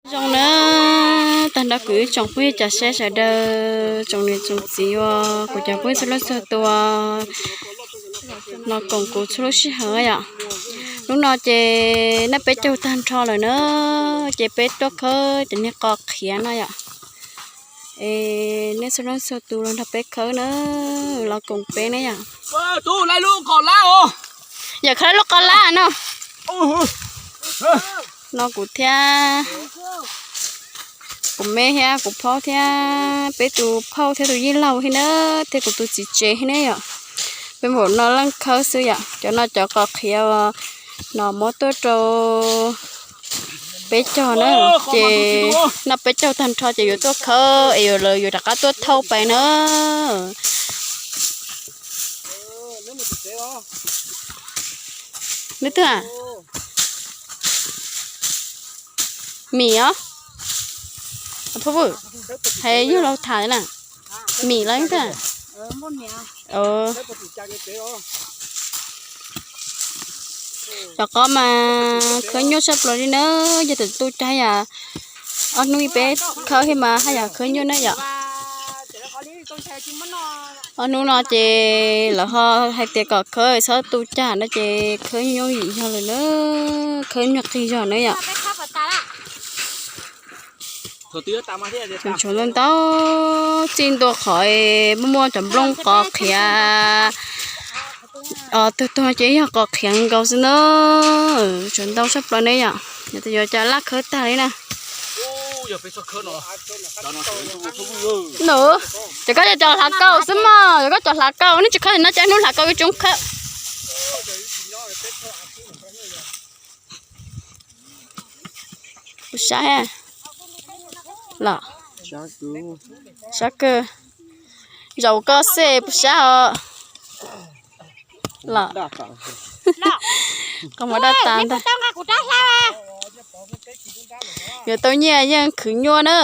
Zoo na, tag nrho kuv ib tsoom phooj ywg cov saib sawv daws, tsoom niam tsoom txiv uas kuv cov phooj ywg txhua leej txhua tus los koom kuv txhua lub sij hawm yom. Hnub no ces noj peb caug tag nrho lawm na, ces peb tuaj khawb cov niag qos qhiav no yom. Es nej txhua leej txhua tus los nrog peb khawb na, los koom peb na yom. Yog khawb lub qos lab no. No kuv thiab kuv me thiab kuv phaub thiab peb tus phauj thiab tus yij laug thiab na, thiab kuv tus txiv tsev thiab ne yom. Peb npaum no leej khawb xwb yom, cov no cov qos qhiav no muab tuaj rau peb caug na, ces noj peb caug tag nrho ces yuav tuaj khawb es yuav lawv yuav rov qab tuaj thauj pais na. Neb twg a? Mim os. Hais yug laug tham na. Mim los twg? Cov qos mas khawb nyuaj tshaj plaws li na, yog tias tu cag yam ob hnub peb khawb thiab mas haj yam khawb nyuaj na yom. Ob hnub no ces lawv ho hais tias kom khawb txhob tu cag no ces khawb nyuaj yim zog lawm na, khawb nyuaj qis zog na yom. Tshuav ntau ntau txij ntua qhov muaj muaj cov nplooj qos qhiav. Os, tuag tuag ces yog qos qhiav nkaus xwb na. Tshuav ntau tshaj plaws ne yom, yog tias yuav cas laj khawb tag li na. Nws, cov koj cov hlav kaus xwb mog, cov koj cov hlav kaus, nej tsis khawb no ces hnub hlav kaus yuav tsum khawb. Kuv sab los, sab kawg, zaum koj xwb puas sab os. Los, qhov muag daj tas ntag. Yuav tau nyiaj yeej khwv nyuaj na.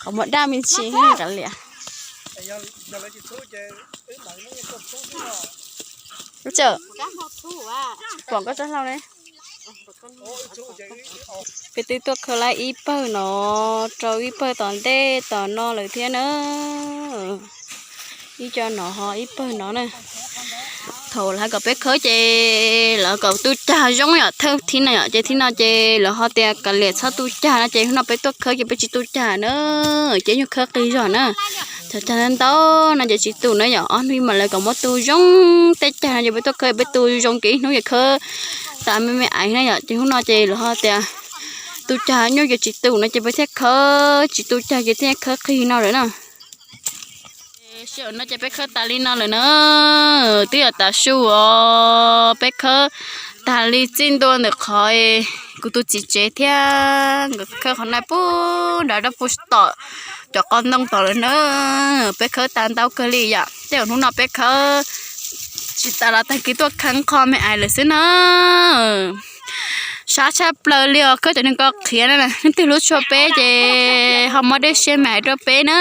Qhov muag daj me ntsis kav liam. Lub tseem, pom koj tsob hlau ne. Peb twb tuaj khawb lawm ib pawg no rau ib pawg tom ntej tom no lawm thiab na. Ib co no ho ib pawg no na. Thaum lawv hais kom peb khawb ces lawv kom tu cag zoo yom, thawj thib no yom, ces thib no ces lawv ho tias kav liam txhob tu cag no ces hnub no peb tuaj khawb ces peb tsis tu cag na, ces nyuag khawb qis zog na. Cov cag ntau ntau no ces tsis tu na yom, ob hnub mas lawv kom muab tu zoo tej cag no ces peb tuaj khawb peb tu zoo ces ib hnub ces khawb tas me me aiv na yom, ces hnub no ces lawv ho tias tu cag nyuaj ces tsis tu no ces peb thiaj khawb, tsis tu cag ces thiaj khawb qis no lawm na. Sij hawm no ces peb khawb tas li no lawm na, twb yog tav su os, peb khawb tas li txij ntua ntawm qhov kuv tus txiv tsev thiab nkawd khawb qhov no pub nrad rau pub tom cov qos ntoo tom lawm na. Peb khawb tas ntau kawg li yom, tej zaum hnub no peb khawb tsis tas los tag kis tuaj kheev qho me ais lawm xwb na. Sab tshaj plaws li os, khawb cov neeg qos qhiav na, leej twg hlub tshua peb ces ho muab dej siab me ais rau peb na.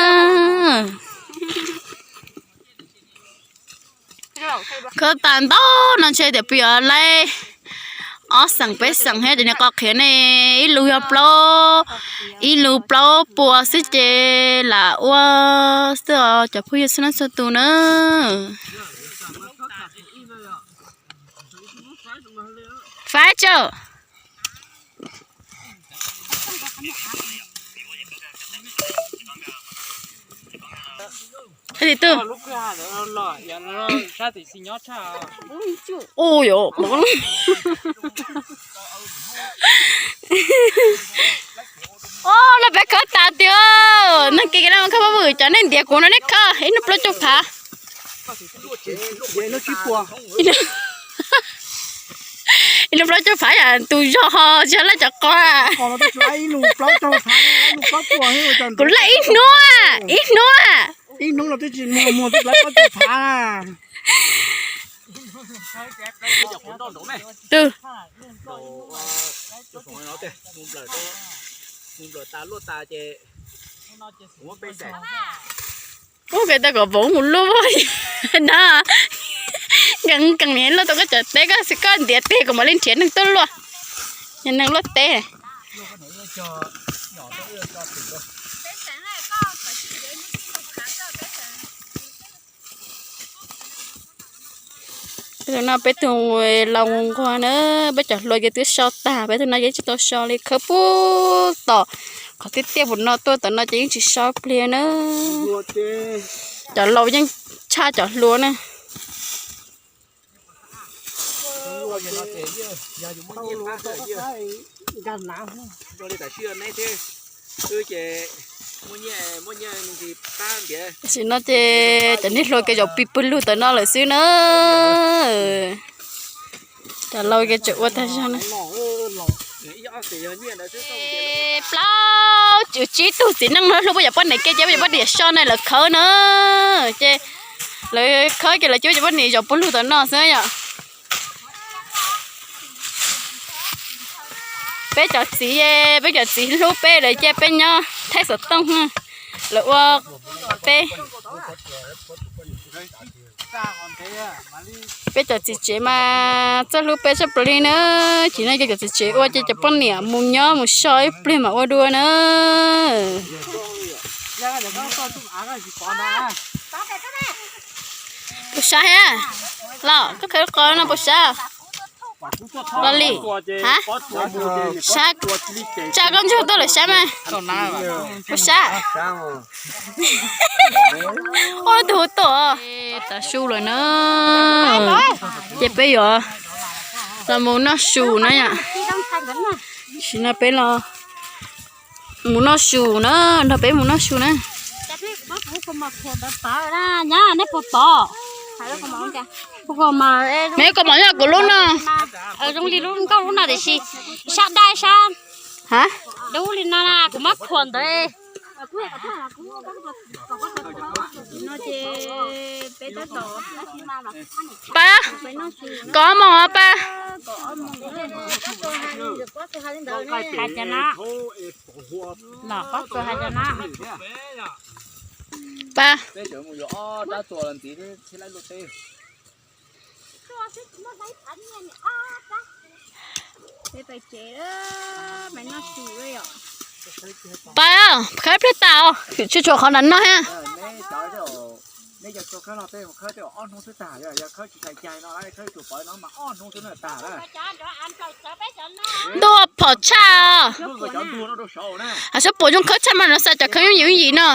Khawb tas ntau no ntshe tias peb yuav laib ob xeem peb xeem thiab cov niag qos qhiav ne, ib lus yog plaub, ib lus plaub puas xwb ces lam ua xwb os cov phooj ywg txhua leej txhua tus na. Faib tsaug. Tim twg? Ua yuav, o, no peb khawb tas tiag. Neeg ke no khawb pab vwm, cov nej ntiav kuv no nej khawb ib hnub plaub caug phav. Ib hnub plaub caug phav yam tus zog ho tsis laij cov qos. Kuv laij ib hnub, ib hnub. Twg? Ub, peb tau kom vauv mus luaj na. Nkees nkees niag luaj tau koj cov teb, koj ntiav teg kuv mam li nrhiav neeg tuaj luaj. Nyob neeg luaj teb. Peb tus no peb tus laus nquag na, peb cov hluas ces twb so tag, peb tus no ces tsis tau so li, khawb puag tom qhov tiaj tiaj pum no tuaj tom no ces yeej tsis so pliag na. Cov laus yeej tshaj cov hluas na. Tam sim no ces cov niag hluas ces zaum pis pwg lug tom no lawm xwb na. Cov laus ces tseem ua tag zog na. Plaub tsib tug txiv neej no hlub peb cov poj niam kiag ces peb cov poj niam so na lawv khawb na. Ces lawv khawb ces lawv coj peb cov poj niam zaum pwg lug tom no xwb yom. Peb cov txiv, peb cov txiv hlub peb lawv cia peb nyob thaij xov tooj, lawv ua peb. Peb cov txiv tsev mas txawj hlub peb tshaj plaws li na. Ces no ces cov txiv tsev ua ces cov poj niam mus nyob mus so ib pliag mam ua dua na. Puas sab thiab? Los koj khawb qos no puas sab? Los li, ha? Sab, tsa koj ntsuag tuaj lawm sab mas. Puas sab? Ua tus hu tuaj. Tav su lawm na, ces peb yuav los mus noj su na yom. Sim no peb los mus noj su na, nrog peb mus noj su na. Neb puas pom? Me kos mom yog kuv lub no. Zoo li lub nkauj lub no tiam sis sab daj sab. Ha? Dub li no na kuv muab khuam ntawd. Pab, kov mom pab. Hais cov no, los pob tsuas hais cov no. Pab. Pab, khawb ib pliag tas, tsis tshuav qhov nram no thiab. Ntuj phom tshaj os. Hais sab puas zoo khawb tshaj mas no xav cov khawb yooj yim yooj yim no.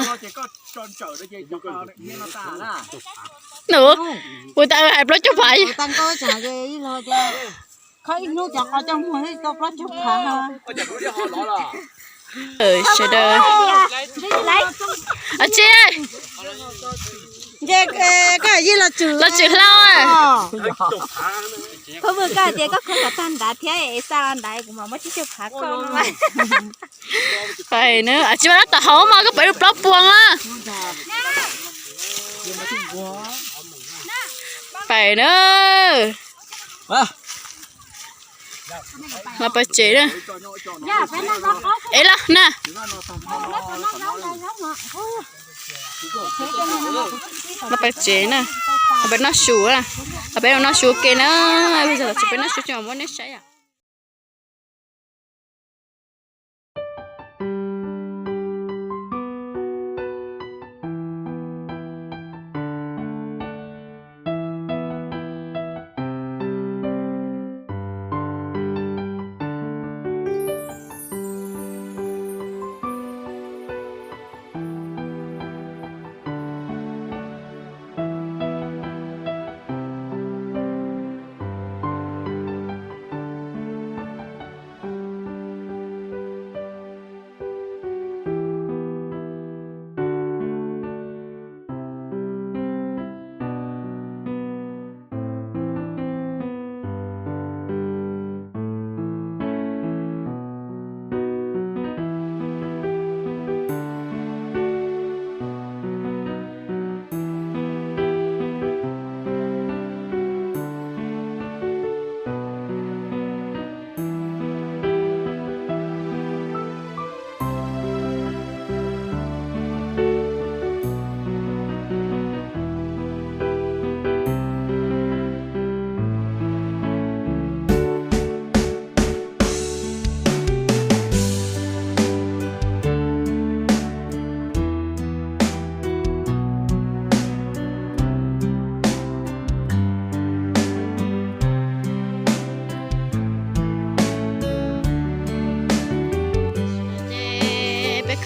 Nws, kuv tas hais plaub caug phav. Sawv daws, tsis, los tsis hlau. Koj tias koj khawb kom tag nrad thiab xa los nrad kuv mam muab tsib caug phav koj. Pais na, tsis mas nyob tom hauv mas koj pais lub plaub puas na. Pais na. Los pais tsev na. Es los na. Los pais tsev na. Los peb noj su na. Los peb noj su ke na. Peb noj su tsis muab nej saib yom.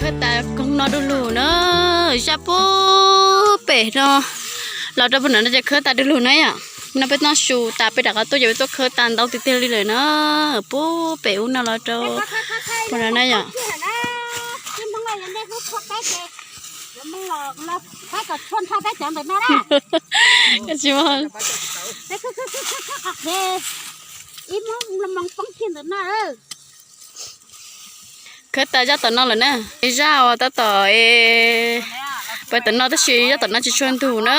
Tas koog no du lug na, zaj puag pem no los rau puag nram no ces khawb tas du lug na yom. No peb noj su tas peb rov qab tuaj ces peb tuaj khawb tas ntau tiag tiag li lawm na. Puag pem ub no los rau puag nram na yom. Khawb tas zaj tom no lawm na. Zaj uas tab tom pem tom no tab sis zaj tom no tsis tshua ntug na.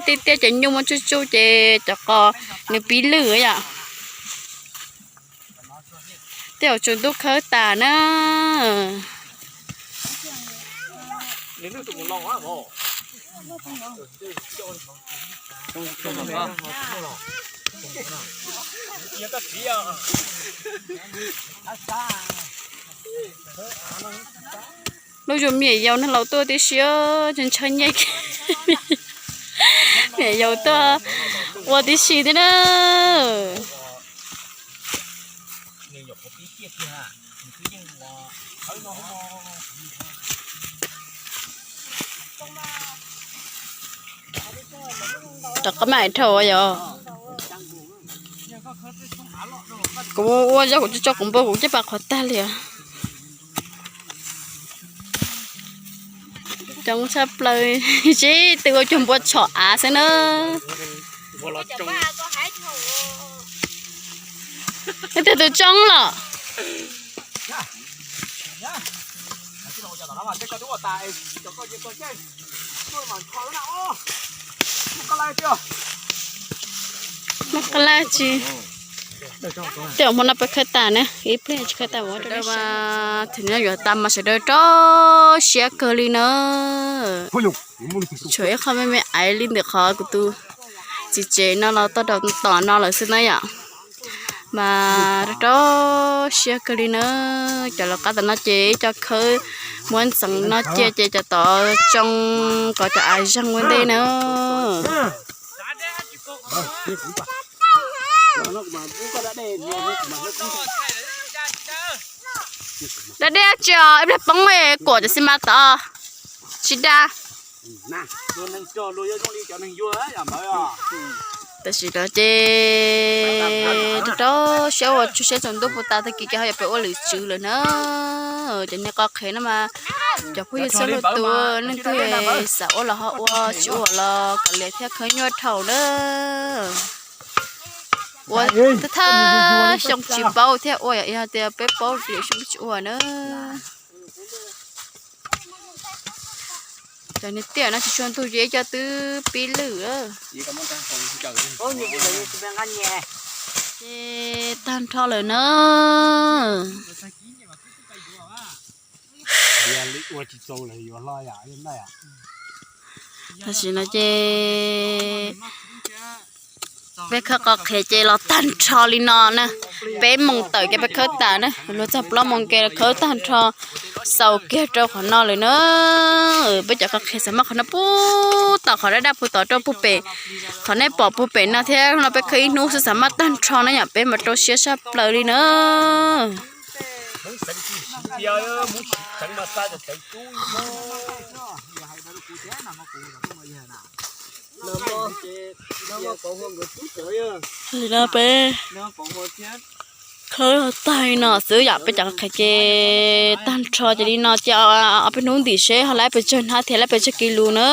Tiaj tiaj ces nyuj muaj tsuj tsuj ces cov qos nws pib lwj yom. Tej zaum tsaus ntuj khawb tas na. Lub zoo me nyuam yaus neeg laus tuaj tib si, ntshaw ntshaw nyiaj, me nyuam yaus tuaj ua tib si thiab na. Rov qab mam dhau yom. Kuv ua zog kuv tso kuv npua kuv caj pas qhuav tag li os. Coob tshaj plaws, sib tw ua cuag npua tshom av xwb na. Leej twg tus tsoob los? Qab laj tsis, tej zaum hmo no peb khawb tas na, ib pliag tsis khawb tas ua rau nej saib. Thaum no yuav tas mas sawv daws rau siab kawg li na. Tshuav ib qho me me aiv li ntawm qhov kuv tus txiv tsev no los tau rau tom no lawm xwb na yom. Mas rau rau siab kawg li na. Cov lawv qab tom no ces ib co khawb muab ntxeev no cia ces cov tod tsoo kom cov av zeeg ua ntej na. Da dej tsis os, ib pliag poob kuam cov xi mas tod tsis da. Tam sim no ces rau rau siab ua tsaus siab tsaus ntuj puas tas tag kis ces ho yuav pem ua lwm tswv lawm na. Cov niag qos qhev no mas cov phooj ywg txhua leej txhua tus leej twg xav ua los ho ua, tsis ua los kav liam thiab khawb nyuaj dhau na. Ua thawj xyoo tsis paub thiab ua yog tias peb paub lwm xyoo tsis ua na. Cov niag tiaj no tsis tshua ntug ces ib co twb pib lwj. Ces tag nrho lawm na. Tam sim no ces peb khawb qos qhev ces los tag nrho li no na. Peb moos tawm ces peb khawb tas na, luag txog plaub moos ces khawb tag nrho, xaus kiag rau qhov no lawm na. Peb cov qos qhev xav maj qhov no puag tom qhov daj daj puag tod rau puag pem, qhov nej pom puag pem no thiab no peb khawb ib hnub xwb xav maj tag nrho na yom, peb mas rau siab saj plaws li na. Peb khawb tag li no xwb yom, peb cov qos qhev ces tag nrho ces li no ces ob peb hnub ntim seb ho lawv pes tsawg hnab thiab lawv pes tsawg kis lus na.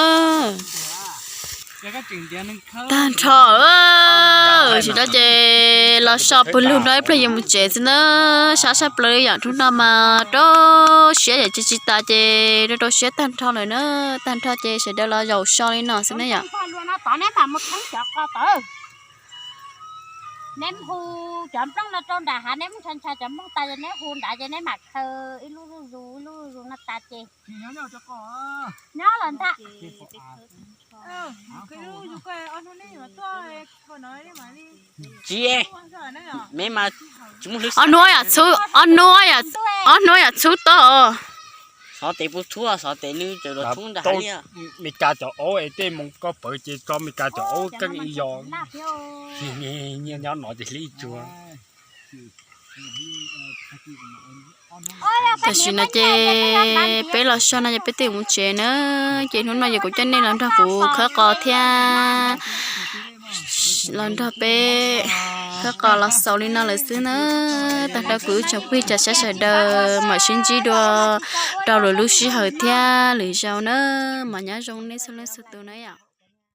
Tag nrho, tam sim no ces los so pw lug no ib pliag yuav mus tsev xwb na. Sab saj plaws li yom, hnub no mas rau siab yam tsis tsis tas ces rau rau siab tag nrho lawm na. Tag nrho ces sawv daws los zaum so li no xwb na yom. Neb hu cov nplooj no rau nram hav, neb muab ntshaw ntshaw cov nplooj tas ces neb hu nrad ces neb mam khaws ib lub zuj zus ib lub zuj zus no tas ces nyob los ntag. Tsis, me mas tsis muaj hlwb. Ob hnub yam txhub, ob hnub yam txhub tau. Xov tes puas txhub, xov tes nws txawm los txhub nram hav li. Meskas cov aub es tej moos koj pawv ces tso Meskas cov aub keej ib yam. Nyias nyob no ces hlib tsuag. Tam sim no ces peb los so no ces peb twb mus tsev na. Ces hnub no ces kuv coj nej los nrog kuv khawb qos thiab los nrog peb khawb qos los xaus li no lawm xwb na. Tag nrho kuv ib tsoom phooj ywg tsoom saib sawv daws, mam sib ntsib dua rau lwm lub sij hawm thiab lwm zaus na. Mas nyob zoo nej txhua leej txhua tus na yom.